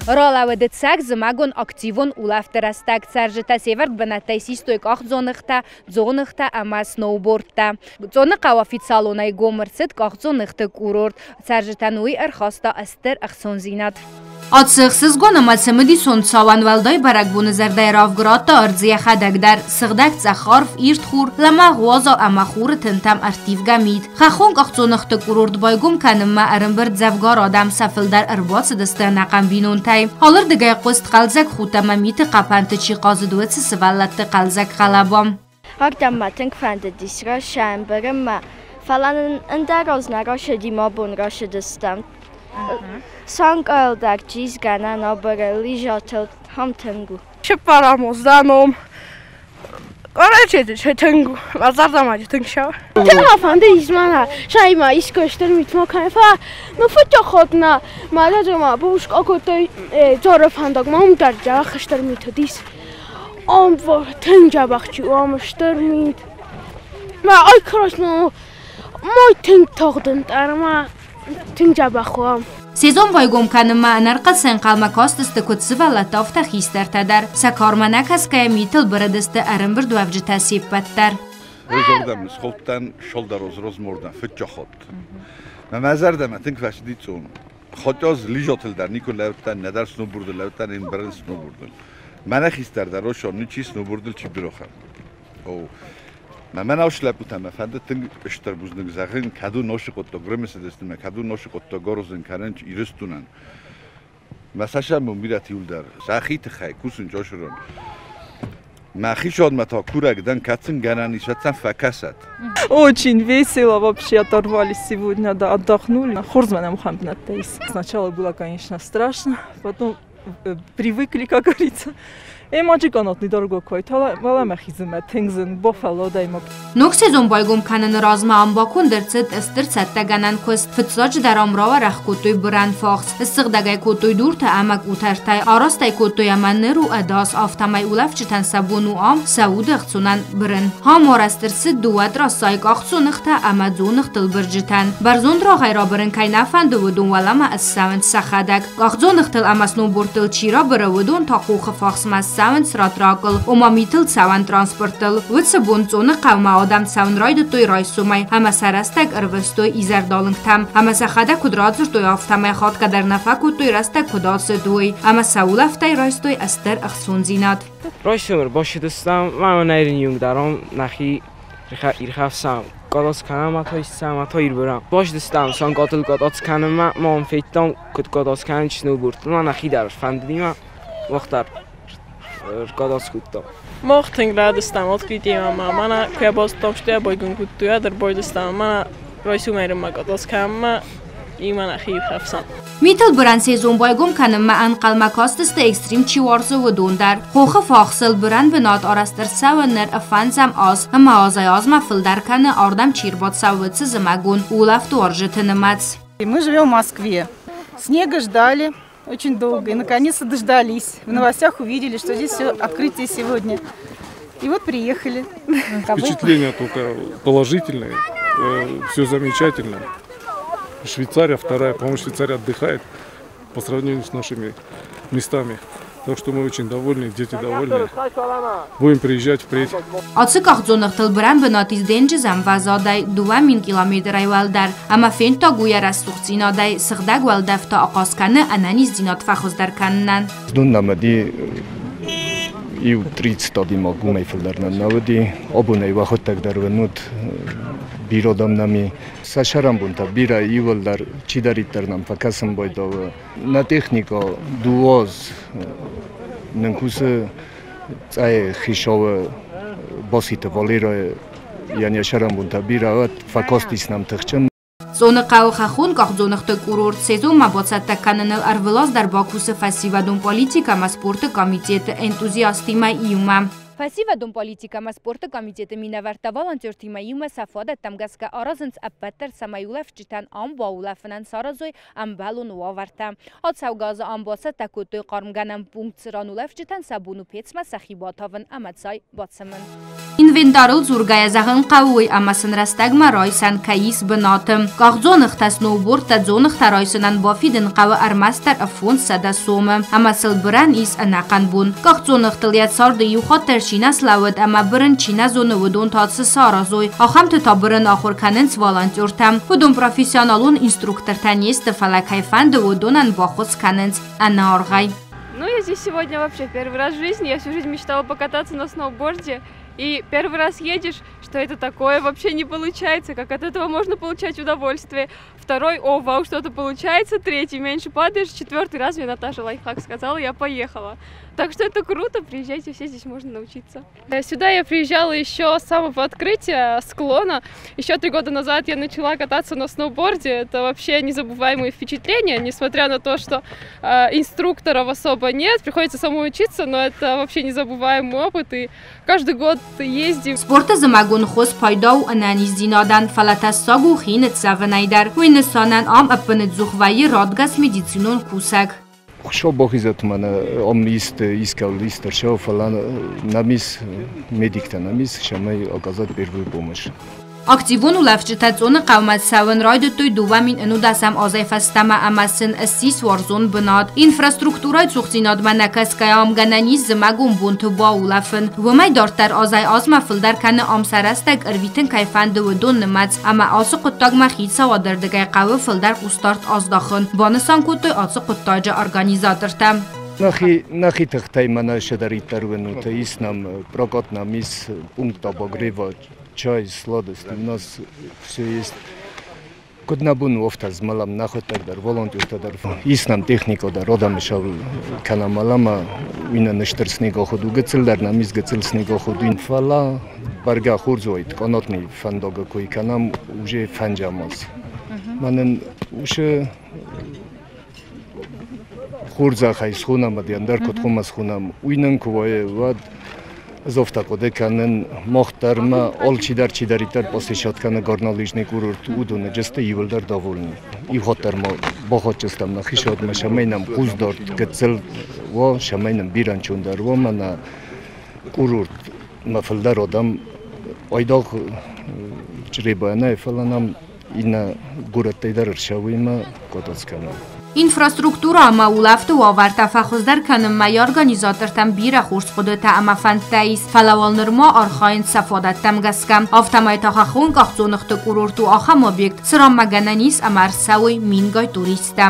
Ралӕууыд цӕг зымӕгон активон улӕфты рӕстӕг. Цӕрджытӕ се вӕрд бынӕттӕй систой къахдзоныгътӕ, дзоныгътӕ ӕмӕ сноубордтӕ. Цъоны хъӕу официалонӕй гом ӕрцыд къахдзоныгъты курорт. Цӕрджытӕн уый ӕрхаста стыр ӕхцондзинад. Ацы ӕхсызгон ӕмӕ цымыдисон цауӕн уӕлдай бӕрӕгбоны зӕрдӕйы равг радта ӕрдз йӕхӕдӕг дӕр. Сыгъдӕг цъӕх арв, ирд хур, лӕмӕгъ уазал ӕмӕ хуры тынтӕм ӕрттивгӕ мит. Хӕххон къахдзоныгъты курорт байгом кӕнынмӕ ӕрӕмбырд дзӕвгар адӕм, сӕ фылдӕр ӕрбацыдысты ӕнӕхъӕн бинонтӕй. Алырдыгӕй хъуыст хъӕлдзӕг худт ӕмӕ миты хъӕпӕнты чи хъазыд, уыцы сывӕллӕтты хъӕлдзӕг хъӕлӕба. Ардӕм мӕ тынг фӕндыдис рӕсӕмбырынмӕ, фӕлӕ нын ӕндӕр аз нӕ рацыди, мӕ бон рацыдыстӕм. Санкъайл дӕр чизгӕнӕн абыры лижатыл хӕм тынг у. Чыппӕрӕм уыздӕн Короче, тынг мӕ зӕрдӕмӕ тынг цӕуы. Тынг мӕ фӕнды измана, саимӕ искуы стыр митмӕ кӕнын, фӕлӕ ну фыдджы на мӕ зӕрдӕмӕ бушкъа кодтой Дзоры фӕндагмӕ, уым дӕр дзӕбӕх стыр мит уыдис. Ам тынг дзӕбӕх чи у, ам стыр мит. Мӕ ай короче, ну мой тынг тагъд ӕмӕ тынг дзӕбӕх у ам. Сезон байгом кӕнынмӕ ӕнӕрхъӕц ӕнхъӕлмӕ кастысты куыд сывӕллӕттӕ, афтӕ хистӕртӕ дӕр. Сӕ кармӕ нӕ кӕсгӕйӕ митыл бырыдысты ӕрӕмбырдуӕвджытӕ се ппӕт дӕр. Розордӕм схуыдтӕн шолдароз розмордӕн фыдджахот. Мӕ зӕрдӕмӕ тынг фӕцыди цон. Хотьоз лижотыл дӕр никуы лӕудтӕн, нӕдӕр сноубордыл лӕудтӕн, ин бырын сноубордыл. Мӕнӕ хистӕр дӕр ошон ничи сноубордыл чи бирохӕн. О, мӕ мӕн лӕппутӕ мӕ фӕнды тынг стыр бузныг зӕгъын, кӕд у носы къодто грымысыдысты мӕ, кӕд у носы къодто горозын кӕнын Ирыстонӕн. Мӕ саша мын бирӕ тиулдӕр, сӕхи тыххӕй кусын чошырон. Мӕхи шодмӕ та курӕг дӕн, кӕцын гӕнӕн ис, уӕд фӕкӕсӕт. Очень весело вообще, оторвались сегодня, да, отдохнули. Хорз мӕнӕ ахӕм бынӕттӕ ис. Сначала было, конечно, страшно, потом привыкли, как говорится. Эмаджи канатни дорого кой, тала мӕхи зымӕ тынг зын, бафӕлладӕй ма. Ног сезон байгом кӕныны размӕ ам баконд ӕрцыд стыр цӕттӕгӕнӕн куыст. Фыццаджыдӕр ам рауӕрӕх кодтой бырӕн фахс, ссыгъдӕгӕй кодтой дуртӕ ӕмӕ къутӕртӕй, арастӕй кодтой ӕмӕ ныр у ӕдас, афтӕмӕй улӕфджытӕн сӕ бон у ам сӕ уды ӕхцонӕн бырын. Ам арӕзт ӕрцыд дыууӕ трассӕйы къахдзоныгътӕ ӕмӕ дзоныгътыл бырджытӕн. Бӕрзонд рагъӕй рабырын кӕй нӕ фӕнды, уыдон уӕлӕмӕ ссӕуынц сӕхӕдӕг. Къахдзоныгътыл ӕмӕ сноубордтыл чи рабыры, уыдон та хохы фахсмӕ ссӕуынц ратракыл, ома митыл цӕуӕн транспортыл. Уыцы бон Цъоны хъӕумӕ адӕм цӕуын райдыдтой райсомӕй ӕмӕ сӕ рӕстӕг ӕрвыстой изӕрдалынгтӕм. Ӕмӕ сӕхӕдӕг куыд радзырдтой, афтӕмӕй хатгӕ дӕр нӕ фӕкодтой, рӕстӕг куыд ацыд, уый. Ӕмӕ сӕ улӕфтӕй райстой стыр ӕхцондзинад. Райсом ӕрбацыдыстӕм, мӕ нӕйрын даром нӕхи ирхӕфсӕм. Къадац кӕнӕм, ата иссӕм, ата ирбырӕм. Бацыдыстӕм санкъатыл къадац кӕнынмӕ, ма ам федтам, куыд къадац кӕнын сноубордтыл, ма нӕхи дӕр фӕндыди ма, мах дӕр къадац кодтам. Мах тынг радыстам открытиемӕ, ма мӕнӕ куы базыдтам, стӕй байгом кодтой, дӕр байдыстам, мӕнӕ райсомӕй къадац кӕнынмӕ, имӕ нӕхи ирхӕфсӕм. Митыл бырӕн сезон байгом кӕнынмӕ ӕнхъӕлмӕ кастысты экстрим чи уарзы, уыдон дӕр. Хохы фахсыл бырӕн бынат арӕзт ӕрцӕуы ныр фӕндзӕм аз, ӕмӕ азӕй-азмӕ фылдӕр кӕны ардӕм чи ӕрбацӕуы, уыцы зымӕгон улӕфтуарзджыты нымӕц. Мы живем в Москве. Снега ждали очень долго и наконец-то дождались. В новостях увидели, что здесь все открытие сегодня. И вот приехали. Впечатления только положительные, все замечательно. Швейцария вторая, по-моему, Швейцария отдыхает по сравнению с нашими местами. Так что мы очень довольны, дети довольны. Будем приезжать впредь. Ацы къахдзоныгътыл бырӕн бынат ис денджызы ӕмвӕзадӕй 2000 километрӕй уӕлдӕр ӕмӕ фендтаг у йӕ рӕсугъддзинадӕй, сыгъдӕг уӕлдӕф та ахъаз кӕны ӕнӕниздзинад фӕхуыздӕр кӕнынӕн. Знон нӕм уыди иу 30 адӕймаг, уымӕй фылдӕр нӕм нӕ уыди. Абонӕй уӕхуыдтӕг дӕр уынут, бирӕ адӕм нӕм и. Сӕ сӕрӕнбонтӕ бирӕ иууылдӕр чидӕриддӕр нӕм фӕкӕсын байдауы. Нӕ техникӕ дыууӕ аз нын кусы Цъӕйы хицауы Баситы Валерӕйы йӕ сӕрӕнбонтӕ бирӕ уӕд фӕкастис нӕм тыхджын. Цъоны хъӕуы хӕххон къахдзоныгъты курорт сезонмӕ бацӕттӕ кӕныныл ӕрвылаз дӕр бакусы фӕсивӕдон политикӕ ӕмӕ спорты комитеты энтузиасттимӕ иумӕ. Фӕсивӕдон политикӕ ӕмӕ спорты комитеты минӕвӕрттӕ волонтертимӕ иумӕ сӕ фадӕттӕм гӕсгӕ аразынц ӕппӕтдӕр, цӕмӕй улӕфджытӕн ам баулӕфынӕн саразой ӕмбӕлон уавӕртӕ. Ацӕугӕ азы ам бацӕттӕ кодтой хъармгӕнӕн пункт, цыран улӕфджытӕн сӕ бон у пецмӕ сӕхи батавын ӕмӕ цай бацымын. Инвентарыл дзургӕйӕ зӕгъын хъӕуы уый, ӕмӕ сын рӕстӕгмӕ райсӕн кӕй ис бынаты. Къахдзоныгътӕ, сноубордтӕ дзоныгътӕ райсынӕн бафидын хъӕуы ӕрмӕстдӕр 500 сомы, ӕмӕ сыл бырӕн ис ӕнӕхъӕн бон. Къахдзоныгътыл йӕ царды иу хатт дӕр чи нӕ слӕууыд ӕмӕ бырын чи нӕ зоны, уыдон та цы саразой? Ахӕмты та бырын ахуыр кӕнынц волонтертӕ. Уыдон профессионалон инструктортӕ не сты, фӕлӕ кӕй фӕнды, уыдонӕн баххуыс кӕнынц ӕнӕаргъӕй. Ну, я здесь сегодня вообще первый раз в жизни. Я всю жизнь мечтала покататься на сноуборде. И первый раз едешь, что это такое, вообще не получается, как от этого можно получать удовольствие. Второй, о, вау, что-то получается. Третий, меньше падаешь. Четвертый раз мне Наташа лайфхак сказала, я поехала. Так что это круто, приезжайте все, здесь можно научиться. Сюда я приезжала еще с самого открытия склона. Еще 3 года назад я начала кататься на сноуборде. Это вообще незабываемые впечатления, несмотря на то, что инструкторов особо нет, приходится самой учиться, но это вообще незабываемый опыт. И каждый год ездим. Спорты зымӕгон хуыз пайда у ӕнӕниздзинадӕн, фӕлӕ тӕссаг у хи ныццӕвынӕй дӕр. Уый нысанӕн ам ӕппынӕдзух вӕййы радгӕс медицинон кусӕг. Хуыцау бахизӕд мӕнӕ ам ист искӕуыл ист ӕрцӕуа, фӕлӕ нӕм ис медиктӕ, нӕм ис, цӕмӕй оказать первую помощь. Активон улӕфджытӕ Цъоны хъӕумӕ цӕуын райдыдтой 2011 азӕй фӕстӕмӕ ӕмӕ сын ссис уарзон бынат. Инфраструктурӕйы цухдзинадмӕ нӕ кӕсгӕйӕ ам гӕнӕн ис зымӕгон бонты баулӕфын. Уымӕй дарддӕр азӕй-азмӕ фылдӕр кӕны ам сӕ рӕстӕг ӕрвитын кӕй фӕнды, уыдон нымӕц, ӕмӕ ацы хъуыддагмӕ хицауады рдыгӕй хъӕуы фылдӕр хъусдард аздахын, банысан кодтой ацы хъуыддаджы организатортӕ. Нӕхи тыхтӕй мӕнӕ цыдӕриддӕр уынут, ис нӕм прокат, нӕм ис пункт обогрева, чай, сладости, у нас все есть. Куыд нӕ бон у, афтӕ змӕлӕм нӕхуыдтӕг дӕр, волонтертӕ дӕр. Ис нӕм техникӕ дӕр, адӕмы кӕнӕм ӕмӕ уый нын стыр снегоход у, гыццыл дӕр нӕм ис гыццыл снегоход. Фӕлӕ бӕргӕ хорз уаид, канатный фӕндагы кой кӕнӕм уже фӕнджӕм аз. Мӕнӕн уыцы хорзӕхӕй схонӕм ӕви ӕндӕр куыд хъуамӕ схонӕм, уый нын куы уайы, уӕд ӕз афтӕ хъуыды кӕнын, мах дӕр ма алчидӕр чидӕриддӕр посещать кӕны горнолыжный курорт, уыдоны джесты иууылдӕр довольны. Иу хатт дӕр ма бахатдзыстӕм нӕхи садмӕ, цӕмӕй нӕм хъусдард гыццыл уа, цӕмӕй нӕм бирӕнчондӕр уа, мӕнӕ курортмӕ фылдӕр адӕм айдагъ Чъребайӕ нӕ, фӕлӕ нӕм иннӕ горӕттӕй дӕр ӕрцӕуы ӕмӕ катац кӕнӕм. Инфраструктурӕ ӕмӕ улӕфты уавӕртӕ фӕхуыздӕр кӕнынмӕ йӕ организатортӕм бирӕ хорз хъуыдытӕ ӕмӕ фӕндтӕ ис, фӕлӕ уал нырма архайынц сӕ фадӕттӕм гӕсгӕ. Афтӕмӕй та хӕххон къахдзоныгъты курорт у ахӕм объект, цыранмӕ гӕнӕн ис ӕмӕ ӕрцӕуой мингай туристтӕ.